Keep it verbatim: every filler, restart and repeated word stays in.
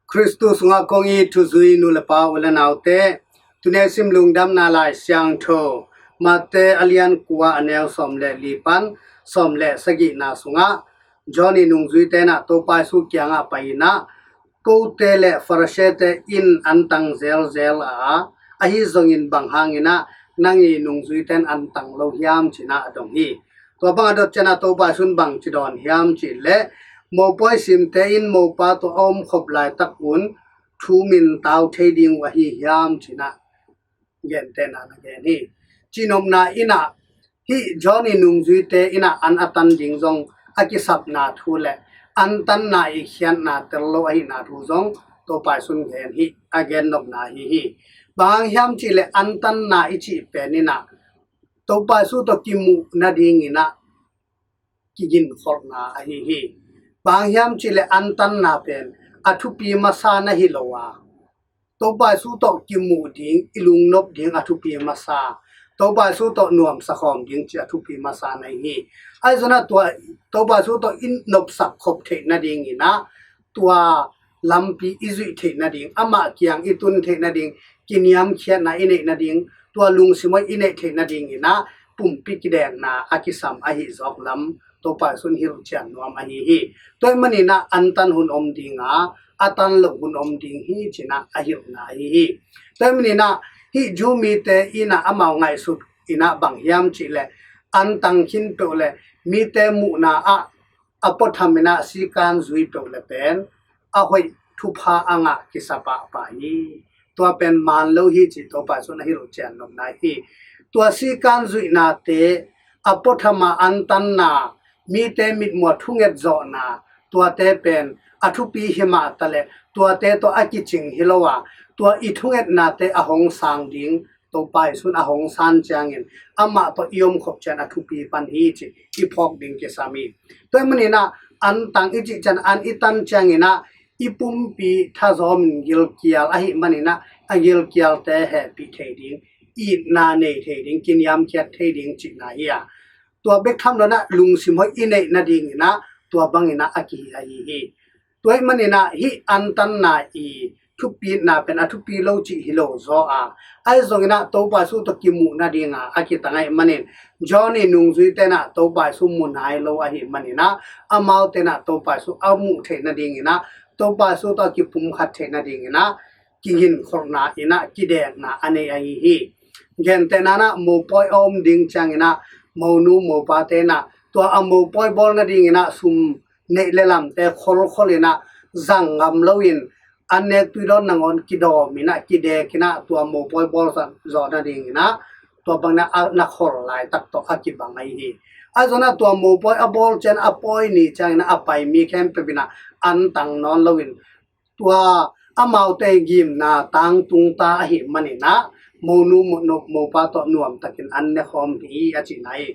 Khristu sungah kong it thuzui nu le pa, u le naute, tuni a sim Lungdamna Lai Siangtho Mate a lian kua, a neu sawm le li pan sawm le sagihna sungah, John i nungzuite in ah Topa Jesu kiangah pai in ah, "Kote le Farisee-te in an tang zelzel a, ahi zongin bang hangin ah nang i nungzuite in an tang lo hiam?" ci-in ah a dong hi. Tua bang a dot ciangin ah Topa Jesu in bang ci dawn hiam cih leh, "Mopawi simte in mopa tawh a om khop laitak un thu min tau thei ding uh ahi hiam?" ci-in ah gentehna na gen hi. Cihnopna in ah, hih John i nungzuite in ah an a tan ding zong a kisapna thu le an tanna i khiatna tel lo ahihna thu zong Topa Jesu in gen hi, a gen nopna ahi hi. Bang hang hiam cih leh an tanna i cih pen in ah Topa Jesu tawh kimuh nadingin ah kiginkholhna ahi hi. Bang hang hiam cih leh an tanna pen a thupi masa na hi lo a, Topa Jesu tawh kimuh ding, i lungnop ding a thupi masa, Topa Jesu tawh nuamsa khawm ding cih a thupi masa na hi hi. Ahi zongin ah tua Topa Jesu tawh i nopsak khop theih nadingin ah, tua lampi i zuih theih nading, amah kiang i tun theih nading, kiniamkhiatna i neih nading, tua lungsim hoih i neih theih nadingin ah pumpi kidekna a kisam ahi zawk lam Topa Jesu in hilhcian nuam ahi hi. Tua ahih manin ah an tan hun om ding a, a tan loh hun om ding hi, ci-in ah a hilhna ahi hi. Tua ahih manin ah hih Jew mite in ah amau ngaihsut in ah bang hiam cih leh, an tang khin peuh leh mite muhna ah a puatham in ah sikan zui peuh leh pen a hoih, thupha a ngah kisa pahpah hi. Tua pen man lo hi cih Topa Jesu in a hilhcian nopna hi. Tua sikan zuihnate, a puatham a an tanna, mite mitmuh ah thunget zawhna, tuate pen a thupi hi mah ta leh, tuate tawh a kicing hi lo a, tua i thungetnate a hong sang ding, Topa Jesu in a hong san ciangin amah tawh i om khop ciang a thupi pan hi cih i phawk ding kisam hi. Tua ahih manin ah an tang i cih ciang, an i tan ciangin ah i pumpi thazawm in gilkial ahih manin ah, a gilkialte hehpih thei ding, itna nei thei ding, kiniamkhiat thei ding cihna hi a, tua bek tham lo in ah lungsim hoih i neih nadingin ah tua bangin ah a kihi ahi hi. Tua ahih manin ah hih an tanna i thupitna pen a thupi lo cih hi lo zaw a, ahi zongin ah Topa Jesu tawh kimuh nading a a kitang ahih manin, John i nungzuite in ah Topa Jesu mu nai lo ahih manin ah, amaute in ah Topa Jesu a muh theih nadingin ah, Topa Jesu tawh a kipumkhat theih nadingin ah kiginkholhna in ah kidekna a nei ahi hi. Gentehna in ah mopawi a om ding ciangin ah monu mopate in ah tua a mopawi bawl nadingin ah sum neih le lamte kholkhol in ah zang ngam loin, an nek tui dawn nangawn kidawm in ah, kidek in ah, tua mopawi bawl zawh nadingin ah tua bangin ah na khol laitak tawh a kibang ahi hi. Ahi zongin ah tua mopawi a bawl ciang, a pawi ni ciangin ah a pai mi khempeuh in ah an tang nawn loin, tua amaute gimna tangtung ta ahih manin ah monu mo-, no-, mopa tawh nuamtakin an ne khawm hi, a cihna hi.